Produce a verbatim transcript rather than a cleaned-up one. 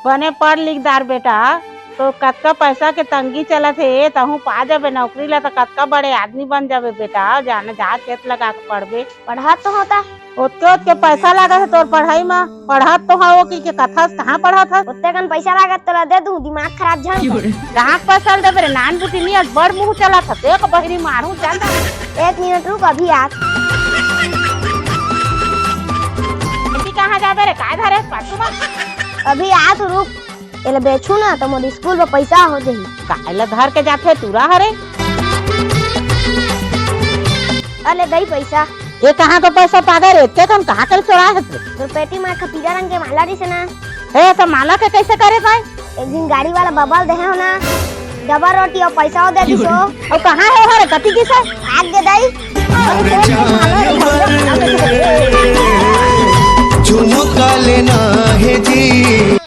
बने पढ़ लिख डार बेटा, तो कतका पैसा के तंगी चलत हे, तहूँ पा जाबे नौकरी ला, त कतका बड़े आदमी बन जाबे बेटा, जाने जा खेत लगा के पढ़बे। पढ़त तो हों ता। ओतके ओतके पैसा लागत हे तोर पढ़ाई मा, पढ़त तो हवं कि के कथस, कहाँ पढ़त हस? ओतके कन पैसा लागत तोला दे दूँ, दिमाग खराब झन कर। कहाँ के पैसा ल देबे रे, नान बुटिनिया बड़ मुँह चलत हे, देख बहिरी मारू जान। एक मिनट रुक, अभी आत। एती कहाँ जाबे रे, काय धरे हस पाछू मा? अभी आत रुक, एला बेचहूँ ना त मोर स्कूल बर पैसा हो जाही। काय ला धर के जाथे टूरा हरे? अले गई पैसा। ये कहाँ के पैसा पागे रे? एतके कन कहाँ के चोराए हस रे? तोर पेटी मा एक पीला रंग के माला रिहिस ना। हे, त माला के कैसे करे भाई? एक दिन गाड़ी वाला बबा ल देहे हों ना, डबल रोटी अउ पैसा दे दिस हो। अउ कहाँ हे हरे, कति गिस हे? भाग गे दाई।